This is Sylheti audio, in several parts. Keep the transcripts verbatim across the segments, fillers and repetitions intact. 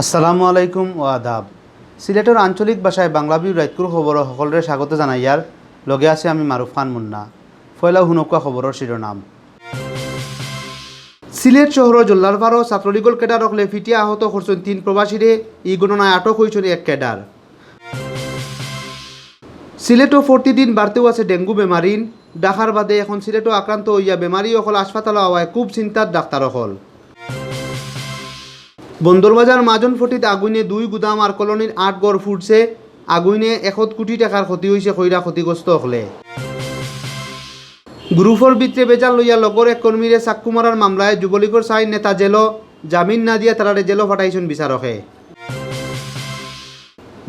আসসালামু আলাইকুম ও আদাব। সিলেটর আঞ্চলিক ভাষায় বাংলা ভিউ রাইতকুর খবরো হকলরে স্বাগত জানাইয়ার। লগে আছি আমি মারুফ খান মুন্না। পয়লাউ হুনউক্কা খবরর শিরোনাম। সিলেট শহরর জল্লারপাড়ো ছাত্রলীগর ক্যাডার অকলে পিটিয়া আহত করছইন তিন প্রবাসীরে। ই ঘটনায় আটক অইছইন এক ক্যাডার। সিলেটো প্রতিদিন বাড়তেউ আছে ডেঙ্গু বেমারিন। ঢাকার বাদে এখন সিলেটো আক্রান্ত অইয়া বেমারি অকল হাসপাতালো আওয়ায় খুব চিন্তাত ডাক্তার অকল। বন্দরবাজার মাজন ফটিত আগুইনে দুই গুদাম আর কলোনির আট ঘর পুড়ছে। আগুইনে একত কোটি টেকার ক্ষতি অইছে কইরা ক্ষতিগ্রস্ত অকলে। গ্রুপর ভিতরে ভেজাল লইয়া লগর এক কর্মীরে চাক্কু মারার মামলায় যুবলীগর চাইর নেতা জেলো, জামিন না দিয়া তারারে জেলো পাঠাইছইন বিচারকে।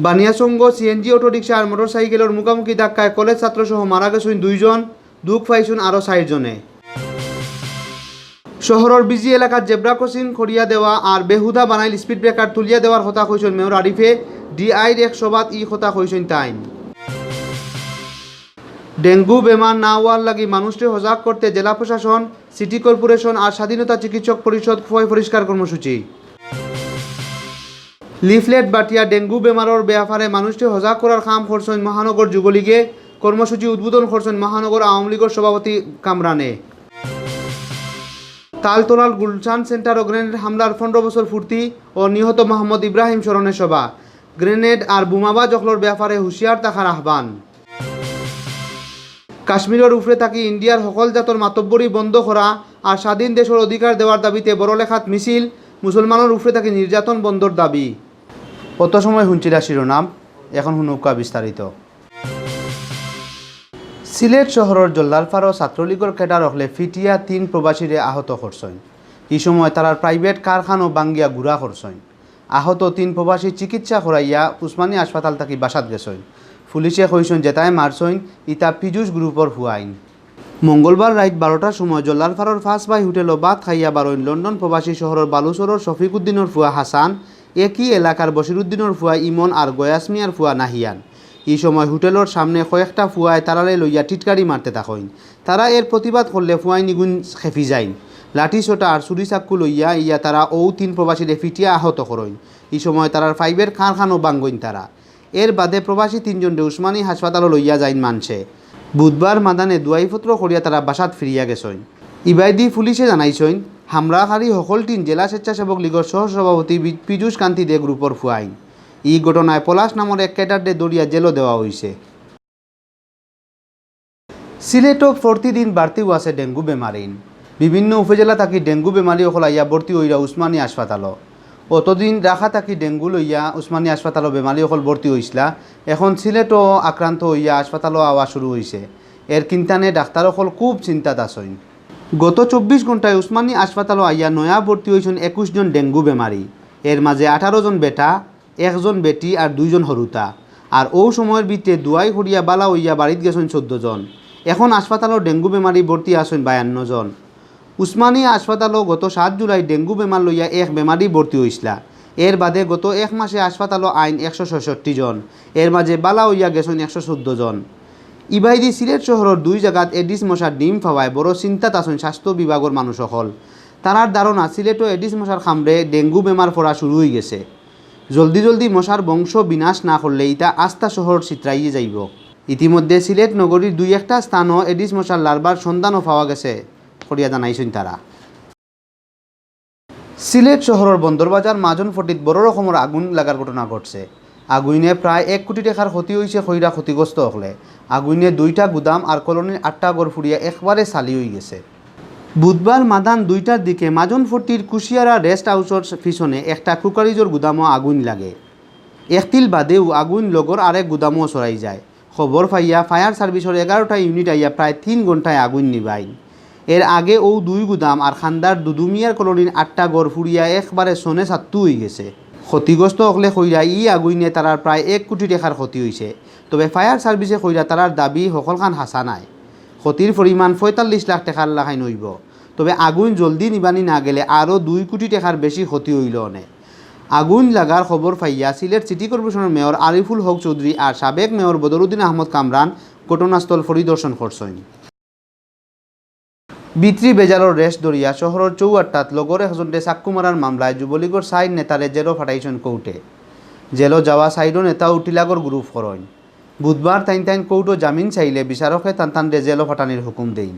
বানিয়াচংগো সিএনজি অটোরিকশা আর মোটরসাইকেলর মুখামুখি ধাক্কায় কলেজ ছাত্রসহ মারা গেছইন দুইজন, দুখ পাইছইন আরো চাইরজনে। শহরর বিজি এলাকাত জেব্রা ক্রসিং করিয়া দেওয়া আর বেহুদা বানাইল স্পিড ব্রেকার তুলিয়া দেওয়ার কথা কইছইন মেয়র আরিফে। ডিআইর এক সভাত ই কথা কইছইন তাইন। ডেঙ্গু বেমার না অওয়ার লাগি মানুষরে সজাগ করতে জেলা প্রশাসন, সিটি কর্পোরেশন আর স্বাধীনতা চিকিৎসক পরিষদ খোয়াই পরিষ্কার কর্মসূচি। লিফলেট বাটিয়া ডেঙ্গু বেমারর ব্যাপারে মানুষরে সজাগ করার কাম করছইন মহানগর যুবলীগে। কর্মসূচি উদ্বোধন করছইন মহানগর আওয়ামী লীগর সভাপতি কামরানে। তালতলার গুলশান সেন্টারো গ্রেনেড হামলার পনেরো বছর পূর্তি ও নিহত মোহাম্মদ ইব্রাহিম স্মরণে সভা। গ্রেনেড আর বোমাবাজ অকলর ব্যাপারে হুঁশিয়ার থাকার আহ্বান। কাশ্মীরর উপরে থাকি ইন্ডিয়ার হকল জাতর মাতব্বরি বন্ধ করা আর স্বাধীন দেশর অধিকার দেওয়ার দাবিতে বড়লেখাত মিছিল, মুসলমানর উপরে থাকি নির্যাতন বন্ধর দাবি। অত সময় হুনছিলা শিরোনাম, এখন হুনউক্কা বিস্তারিত। সিলেট শহরর জল্লারপাড়ো ছাত্রলীগর ক্যাডার অকলে পিটিয়া তিন প্রবাসীরে আহত করছইন। ই সময় তারার প্রাইভেট কারখানো ভাঙ্গিয়া গুড়া করছইন। আহত তিন প্রবাসী চিকিৎসা করাইয়া উসমানী হাসপাতাল থাকি বাসাত গেছইন। পুলিশে কইছইন যেতায় মারছইন ইতা পিজুস গ্রুপর পুয়াইন। মঙ্গলবার রাইত বারোটার সময় জল্লারপাড়র ফার্স্ট বাই হোটেলো ভাত খাইয়া বারইন লন্ডন প্রবাসী শহরর বালুচরর শফিক উদ্দিনর পুয়া হাসান, একই এলাকার বশির উদ্দিনর পুয়া ইমন আর গয়াস মিয়ার পুয়া নাহিয়ান। ই সময় হোটেলর সামনে কয়েকটা পুয়ায় তারারে লইয়া টিটকারি মারতে থাকইন। তারা এর প্রতিবাদ করলে পুয়াইন ইগুইন খেপি যাইন। লাঠি সোটা আর ছুরি চাক্কু লইয়া ইয়া তারা অউ তিন প্রবাসীরে পিটিয়া আহত করইন। ই সময় তারার প্রাইভেট কারখানো ভাঙ্গইন তারা। এর বাদে প্রবাসী তিনজনরে উসমানী হাসপাতালো লইয়া যাইন মানষে। বুধবার মাদানে দোয়াইপত্র করিয়া তারা বাসাত ফিরিয়া গেছইন। ইবায়দি পুলিশে জানাইছইন, হামলাকারী হকলটিন জেলা স্বেচ্ছাসেবক লীগর সহসভাপতি বি-, পীযুষ কান্তি দে গ্রুপর পুয়াইন। ই ঘটনায় পলাশ নামর এক ক্যাডাররে ধরিয়া জেলো দেওয়া অইছে। সিলেটো প্রতিদিন বাড়তেউ আছে ডেঙ্গু বেমারিন। বিভিন্ন উপজেলা থাকি ডেঙ্গু বেমারি অকল আইয়া ভর্তি অইরা উসমানী হাসপাতালো। অতদিন ঢাকা থাকি ডেঙ্গু লইয়া উসমানী হাসপাতালো বেমারি অকল ভর্তি অইছলা, এখন সিলেটো আক্রান্ত অইয়া হাসপাতালো আওয়া শুরু অইছে। এর কিন্তানে ডাক্তার অকল খুব চিন্তাত আছইন। গত চব্বিশ ঘন্টায় উসমানী হাসপাতালো আইয়া নয়া ভর্তি অইছইন একুশ জন ডেঙ্গু বেমারি। এর মাঝে আঠারো জন বেটা, একজন বেটি আর দুইজন হরুতা। আর অউ সময়র ভিতরে দোয়াই করিয়া বালা অইয়া বাড়িত গেছইন চৌদ্দ জন। এখন হাসপাতালো ডেঙ্গু বেমারি ভর্তি আছইন বায়ান্ন জন। উসমানী হাসপাতালো গত সাত জুলাই ডেঙ্গু বেমার লইয়া এক বেমারি ভর্তি অইছলা। এর বাদে গত এক মাসে হাসপাতালো আইন একশো ছয়ষট্টি জন। এর মাঝে বালা অইয়া গেছইন একশো চৌদ্দ জন। ইবায়দি সিলেট শহরর দুই জাগাত এডিস মশার ডিম পাওয়ায় বড় চিন্তাত আছইন স্বাস্থ্য বিভাগর মানুষ অকল। তারার ধারণা সিলেটো এডিস মশার কামড়ে ডেঙ্গু বেমার পড়া শুরু অইগেছে। জলদি জলদি মশার বংশ বিনাশ না করলে ইতা আস্তা শহর ছিতরাইয়া যাইবো। ইতিমধ্যে সিলেট নগরীর দুই একটা স্থানো এডিস মশার লার্ভার সন্ধানও পাওয়া গেছে করিয়া জানাইছইন তারা। সিলেট শহরর বন্দরবাজার মাজন ফটিত বড় রকমর আগুন লাগার ঘটনা ঘটছে। আগুইনে প্রায় এক কোটি টেকার ক্ষতি অইছে কইরা ক্ষতিগ্রস্ত অকলে। আগুইনে দুইটা গুদাম আর কলোনির আটটা ঘর পুড়িয়া একবারে ছালি অইগেছে। বুধবার মাদান দুইটার দিকে মাজন ফটির কুশিয়ারা রেস্ট হাউসর পিছনে একটা ক্রোকারিজর গুদামো আগুইন লাগে। একতিল বাদেউ আগুইন লগর আরেক গুদামো ছড়াই যায়। খবর পাইয়া ফায়ার সার্ভিসর এগারোটা ইউনিট আইয়া প্রায় তিন ঘন্টায় আগুইন নিবাইন। এর আগে অউ দুই গুদাম আর খান্দার দুদুমিয়ার কলোনির আটটা ঘর পুড়িয়া একবারে সনে ছাত্তু অইগেছে। ক্ষতিগ্রস্ত অকলে কইরা ই আগুইনে তারার প্রায় এক কোটি টেকার ক্ষতি অইছে। তবে ফায়ার সার্ভিসে কইরা তারার দাবি হকলখান হাছা নায়। ক্ষতির পরিমাণ পঁয়তাল্লিশ লাখ টেকার লাখাইন অইবো। তবে আগুইন জলদি নিবানি না গেলে আরও দুই কোটি টেকার বেশি ক্ষতি অইলো অনে। আগুইন লাগার খবর পাইয়া সিলেট সিটি কর্পোরেশনর মেয়র আরিফুল হক চৌধুরী আর সাবেক মেয়র বদরুদ্দিন আহমদ কামরান ঘটনাস্থল পরিদর্শন করছইন। বিত্রি বেজালর রেশ ধরিয়া শহরর চৌহাট্টাত লগর একজনরে চাক্কু মারার মামলায় যুবলীগর চাইর নেতারে জেলো ফাটাইছইন কোর্টে। জেলো যাওয়া চাইরো নেতাও টিলাগর গ্রুপ করইন। বুধবার তাইন তাইন কোর্টো জামিন চাইলে বিচারকে তান তানরে জেলো ফাটানির হুকুম দেইন।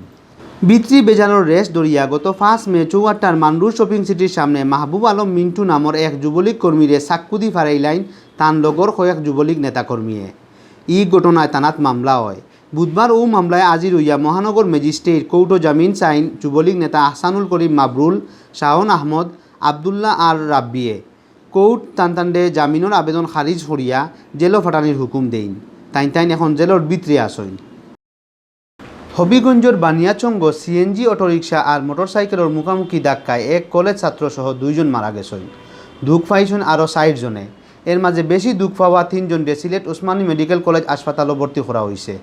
বিত্রি বেজালর রেশ ধরিয়া গত পাঁচ মে চৌহাট্টার মান্ডু শপিং সিটির সামনে মাহবুব আলম মিন্টু নামর এক যুবলীগ কর্মীরে চাক্কু দি ফারাইলাইন তান লগর কয়েক যুবলীগ নেতাকর্মীয়ে। ই ঘটনায় থানাত মামলা অয়। বুধবার অউ মামলায় আজির অইয়া মহানগর ম্যাজিস্ট্রেট কোর্টো জামিন চাইন যুবলীগ নেতা আহসানুল করিম মাবরুল, শাওন আহমদ, আব্দুল্লাহ আর রাব্বিয়ে। কোর্ট তান তানরে জামিনর আবেদন খারিজ করিয়া জেলো ফাটানির হুকুম দেইন। তাইন তাইন এখন জেলর ভিতরে আছইন। হবিগঞ্জর বানিয়াচঙ্গ সিএনজি অটোরিকশা আর মোটরসাইকেলর মুখামুখি ধাক্কায় এক কলেজ ছাত্র সহ দুইজন মারা গেছইন। দুখ পাইছইন আরও চাইর জনে। এর মাঝে বেশি দুখ পাওয়া তিনজনরে সিলেট ওসমানী মেডিকেল কলেজ হাসপাতালো ভর্তি করা অইছে।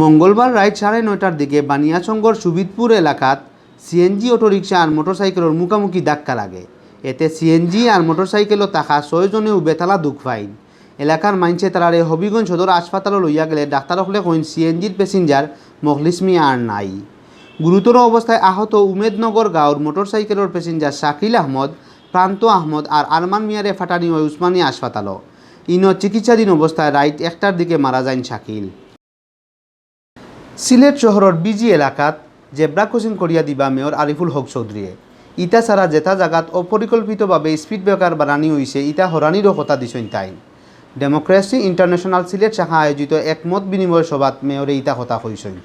মঙ্গলবার রাইত সাড়ে নয়টার দিকে বানিয়াচঙ্গর সুবিদপুর এলাকাত সিএনজি অটোরিকশা আর মোটরসাইকেলর মুখামুখি ধাক্কা লাগে। এতে সিএনজি আর মোটরসাইকেলো থাকা ছয়জনেউ বেতালা দুখ পাইন। এলাকার মাইনষে তারারে হবিগঞ্জ সদর হাসপাতালো লইয়া গেলে ডাক্তার অকলে কইন সিএনজির প্যাসেঞ্জার মখলিস মিয়া আর নাই। গুরুতর অবস্থায় আহত উমেদনগর গাঁওর মোটরসাইকেলর প্যাসেঞ্জার শাকিল আহমদ, প্রান্ত আহমদ আর আরমান মিয়ারে ফাটানি অয় উসমানী হাসপাতালো। ইনো চিকিৎসাধীন অবস্থায় রাইত একটার দিকে মারা যাইন শাকিল। সিলেট শহরর বিজি এলাকাত জেব্রা ক্রসিং করিয়া দিবা মেয়র আরিফুল হক চৌধুরীয়ে। ইতা ছাড়া যেতা জাগাত অপরিকল্পিতভাবে স্পিড ব্রেকার বানানি অইছে, ইতা হরানিরও কথা দিছইন তাইন। ডেমোক্রেসি ইন্টারন্যাশনাল সিলেট শাখা আয়োজিত এক মত বিনিময় সভাত মেয়রে ইতা কথা কইছইন।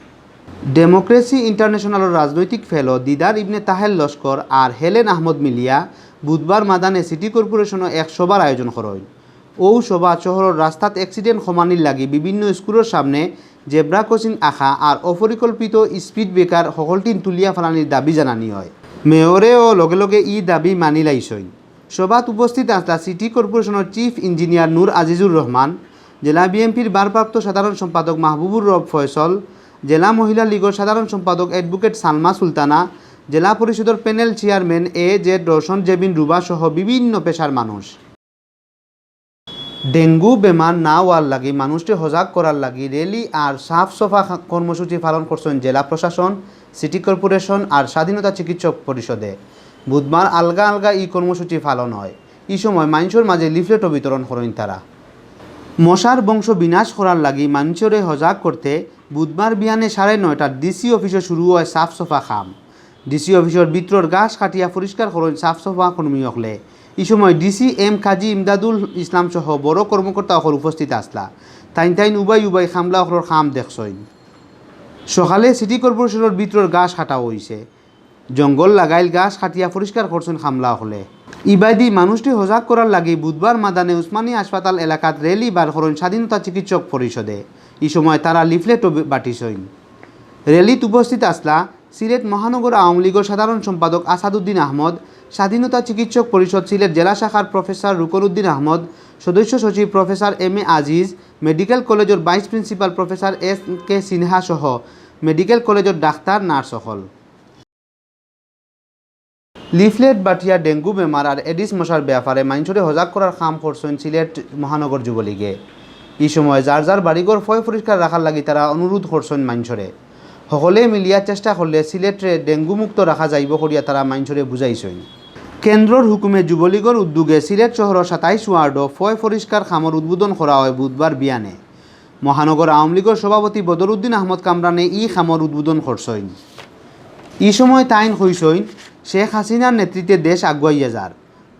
ডেমোক্রেসি ইন্টারন্যাশনালর রাজনৈতিক ফেলো দিদার ইবনে তাহের লস্কর আর হেলেন আহমদ মিলিয়া বুধবার মাদানে সিটি কর্পোরেশনো এক সভার আয়োজন করইন। অউ সভাত শহরর রাস্তাত অ্যাক্সিডেন্ট কমানির লাগি বিভিন্ন স্কুলর সামনে জেব্রা ক্রসিং আঁকা আর অপরিকল্পিত স্পিড ব্রেকার হকলটিন তুলিয়া ফালানির দাবি জানানি অয়। মেয়রেও লগে লগে ই দাবি মানিলাইছইন। সভাত উপস্থিত আছলা সিটি কর্পোরেশনর চিফ ইঞ্জিনিয়ার নূর আজিজুর রহমান, জেলা বিএনপির ভারপ্রাপ্ত সাধারণ সম্পাদক মাহবুবুর রব ফয়সল, জেলা মহিলা লীগর সাধারণ সম্পাদক অ্যাডভোকেট সালমা সুলতানা, জেলা পরিষদর panel chairman A Z Roshan Jebin Ruba সহ বিভিন্ন পেশার মানুষ। ডেঙ্গু বেমার না অওয়ার লাগি মানুষরে হজাগ করার লাগি র‍্যালি আর সাফ সফা খা-, কর্মসূচি পালন করছইন জেলা প্রশাসন, সিটি কর্পোরেশন আর স্বাধীনতা চিকিৎসক পরিষদে। বুধবার আলগা আলগা ই কর্মসূচি পালন অয়। ই সময় মাইনষর মাঝে লিফলেটও বিতরণ করইন তারা। মশার বংশ বিনাশ করার লাগি মাইনষরে হজাগ করতে বুধবার বিয়ানে সাড়ে নয়টার ডিসি অফিসো শুরু অয় সাফ সফা কাম। ডিসি অফিসর ভিতরর ঘাস কাটিয়া পরিষ্কার করইন সাফ সফা কর্মী অকলে। ই সময় ডিসি এম কাজী ইমদাদুল ইসলাম সহ বড় কর্মকর্তা অকল উপস্থিত আছলা। তাইন তাইন উবাই উবাই কামলা অকলর কাম দেখছইন। সকালে সিটি কর্পোরেশনর ভিতরর ঘাস কাটা অইছে। জঙ্গল লাগাইল ঘাস কাটিয়া পরিষ্কার করছইন কামলা অকলে। ইবাদি মানুষরে হজাগ করার লাগি বুধবার মাদানে উসমানী হাসপাতাল এলাকাত র‍্যালি বার করইন স্বাধীনতা চিকিৎসক পরিষদে। ই সময় তারা লিফলেটও বাটিছইন। র‍্যালিত উপস্থিত আছলা সিলেট মহানগর আওয়ামী লীগর সাধারণ সম্পাদক আসাদুদ্দিন আহমদ, স্বাধীনতা চিকিৎসক পরিষদ সিলেট জেলা শাখার প্রফেসর রুকনউদ্দিন আহমদ, সদস্য সচিব প্রফেসর এম এ আজিজ, মেডিকেল কলেজর vice principal professor S K Sinha সহ মেডিকেল কলেজর ডাক্তার, নার্স অকল। লিফলেট বাটিয়া ডেঙ্গু বেমার আর এডিস মশার ব্যাপারে মাইনষরে হজাগ করার কাম করছইন সিলেট মহানগর যুবলীগে। ই সময় যার যার বাড়িঘর ফয় পরিষ্কার রাখার লাগি তারা অনুরোধ করছইন মাইনষরে। হকলে মিলিয়া চেষ্টা করলে সিলেটরে ডেঙ্গু মুক্ত রাখা যাইবো করিয়া তারা মাইনষরে বুঝাইছইন। কেন্দ্রর হুকুমে যুবলীগর উদ্যোগে সিলেট শহরর সাতাইশ ওয়ার্ডো ফয় পরিষ্কার কামর উদ্বোধন করা অয় বুধবার বিয়ানে। মহানগর আওয়ামী লীগর সভাপতি বদরউদ্দিন আহমদ কামরানে ই কামর উদ্বোধন করছইন। ই সময় তাইন কইছইন, শেখ হাসিনার নেতৃত্বে দেশ আগুয়াইয়া যার।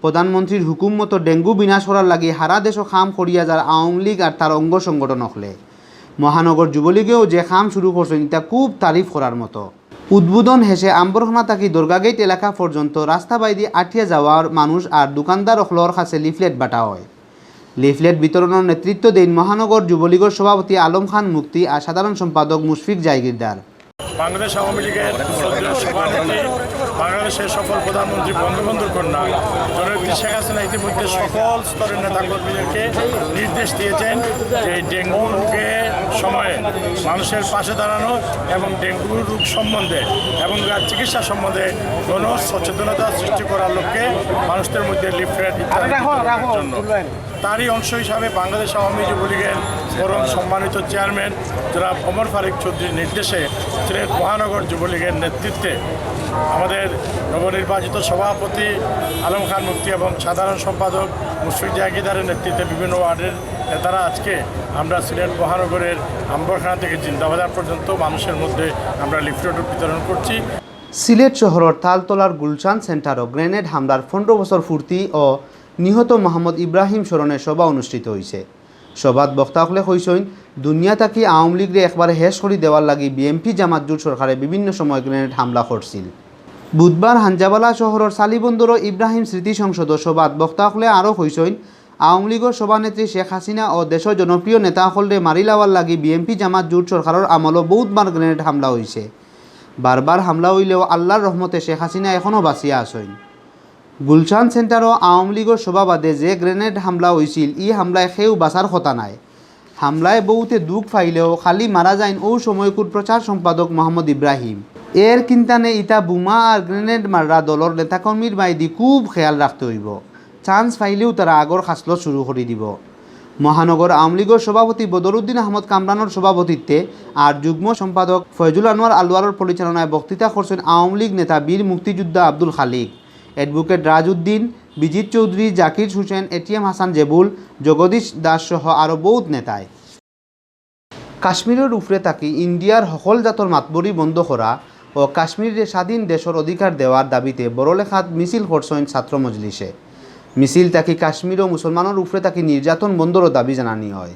প্রধানমন্ত্রীর হুকুম মতো ডেঙ্গু বিনাশ করার লাগি হারা দেশো কাম করিয়া যার আওয়ামী লীগ আর তার অঙ্গ সংগঠন অকলে। মহানগর যুবলীগেও যে কাম শুরু করছইন, ইটা খুব তারিফ করার মতো। উদ্বোধন শেষে আম্বরখানা থাকি দরগাগেইট এলাকা পর্যন্ত রাস্তা বাইদি আটিয়া যাওয়ার মানুষ আর দোকানদার অকলর কাছে লিফলেট বাটা অয়। লিফলেট বিতরণর নেতৃত্ব দেইন মহানগর যুবলীগর সভাপতি আলম খান মুক্তি আর সাধারণ সম্পাদক মুশফিক জায়গিরদার। বাংলাদেশ আওয়ামী লীগের শ্রদ্ধেয় সভানেত্রী, বাংলাদেশের সফল প্রধানমন্ত্রী বঙ্গবন্ধুর কন্যা জননেত্রী শেখ হাসিনা ইতিমধ্যে সকল স্তরের নেতাকর্মীদেরকে নির্দেশ দিয়েছেন যে এই ডেঙ্গু রোগের সময়ে মানুষের পাশে দাঁড়ানো এবং ডেঙ্গু রোগ সম্বন্ধে এবং তার চিকিৎসা সম্বন্ধে গণ সচেতনতা সৃষ্টি করার লক্ষ্যে মানুষদের মধ্যে লিফলেট ইত্যাদি বিতরণের জন্য। তারই অংশ হিসাবে বাংলাদেশ আওয়ামী যুবলীগের পরম সম্মানিত চেয়ারম্যান জনাব ওমর ফারুক চৌধুরীর নির্দেশে সিলেট মহানগর যুবলীগের নেতৃত্বে আমাদের নবনির্বাচিত সভাপতি আলম খান মুক্তি এবং সাধারণ সম্পাদক মুশফিক জাহাঙ্গীরদারের নেতৃত্বে বিভিন্ন ওয়ার্ডের নেতারা আজকে আমরা সিলেট মহানগরের আম্বরখানা থেকে জিন্দাবাজার পর্যন্ত মানুষের মধ্যে আমরা লিফলেট বিতরণ করছি। সিলেট শহরর তালতলার গুলশান সেন্টারো গ্রেনেড হামলার পনেরো বছর পূর্তি ও নিহত মোহাম্মদ ইব্রাহিম স্মরণে সভা অনুষ্ঠিত অইছে। সভাত বক্তা অকলে কইছইন, দুনিয়া থাকি আওয়ামী লীগরে একবারে শেষ করি দেওয়ার লাগি বিএনপি জামাত জোট সরকারে বিভিন্ন সময় গ্রেনেড হামলা করছিল। বুধবার হাঞ্জাবালা শহরর সালিবন্দরো ইব্রাহিম স্মৃতি সংসদো সভাত বক্তা অকলে আরও কইছইন, আওয়ামী লীগর সভানেত্রী শেখ হাসিনা ও দেশর জনপ্রিয় নেতা অকলরে মারিলাওয়ার লাগি বিএনপি জামাত জোট সরকারর আমলো বউতবার গ্রেনেড হামলা অইছে। বারবার হামলা অইলেও আল্লার রহমতে শেখ হাসিনা এখনও বাঁচিয়া আছইন। গুলশান সেন্টারো আওয়ামী লীগর সভা বাদে যে গ্রেনেড হামলা অইছিল, ই হামলায় কেউ বাঁচার কথা নায়। হামলায় বউতে দুখ পাইলেও খালি মারা যাইন অউ সময়কুর প্রচার সম্পাদক মোহাম্মদ ইব্রাহিম। এর কিন্তানে ইতা বোমা আর গ্রেনেড মাররা দলর নেতাকর্মীর মাইদি খুব খেয়াল রাখতে অইবো। চান্স পাইলেউ তারা আগর খাসলত শুরু করি দিবো। মহানগর আওয়ামী লীগর সভাপতি বদরউদ্দিন আহমদ কামরানর সভাপতিত্বে আর যুগ্ম সম্পাদক ফয়জুল আনোয়ার আলওয়ারর পরিচালনায় বক্তৃতা করছইন আওয়ামী লীগ নেতা বীর মুক্তিযোদ্ধা আব্দুল খালিক, অ্যাডভোকেট রাজউদ্দিন, বিজিত চৌধুরী, জাকির হোসেন, এটিএম হাসান জেবুল, জগদীশ দাস সহ আরও বউত নেতায়। কাশ্মীরর উপরে থাকি ইন্ডিয়ার হকল জাতর মাতবরি বন্ধ করা ও কাশ্মীররে স্বাধীন দেশর অধিকার দেওয়ার দাবিতে বড়লেখাত মিছিল করছইন ছাত্র মজলিসে। মিছিল থাকি কাশ্মীরো মুসলমানর উপরে থাকি নির্যাতন বন্ধরও দাবি জানানি অয়।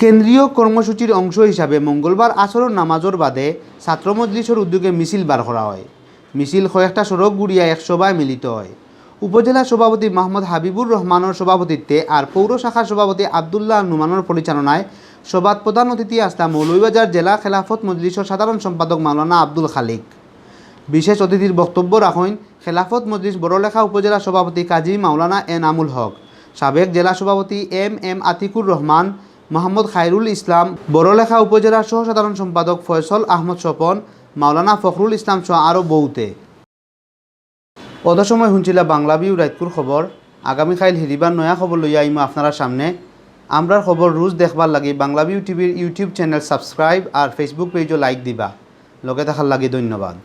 কেন্দ্রীয় কর্মসূচির অংশ হিসাবে মঙ্গলবার আসরর নামাজর বাদে ছাত্র মজলিসর উদ্যোগে মিছিল বার করা অয়। মিছিল কয়েকটা সড়ক ঘুরিয়া এক সভায় মিলিত অয়। উপজেলা সভাপতি মোহাম্মদ হাবিবুর রহমানর সভাপতিত্বে আর পৌর শাখার সভাপতি আব্দুল্লাহ নুমানর পরিচালনায় সভাত প্রধান অতিথি আছলা মৌলভীবাজার জেলা খেলাফত মজলিসর সাধারণ সম্পাদক মাওলানা আব্দুল খালিক। বিশেষ অতিথির বক্তব্য রাখইন খেলাফত মজলিস বড়লেখা উপজেলা সভাপতি কাজী মাওলানা এনামুল হক, সাবেক জেলা সভাপতি এম এম আতিকুর রহমান, মোহাম্মদ খায়রুল ইসলাম, বড়লেখা উপজেলার সহ সাধারণ সম্পাদক ফয়সল আহমদ স্বপন, মাওলানা ফখরুল ইসলাম সহ আরও বউতে। অত সময় হুনছিলা বাংলা ভিউ রাইতকুর খবর। আগামীকাইল হিরিবার নয়া খবর লইয়া আইমু আপনারার সামনে। আমরার খবর রোজ দেখবার লাগি বাংলা ভিউ টিভির YouTube চ্যানেল সাবস্ক্রাইব আর Facebook পেজও লাইক দিবা। লগে থাকার লাগি ধন্যবাদ।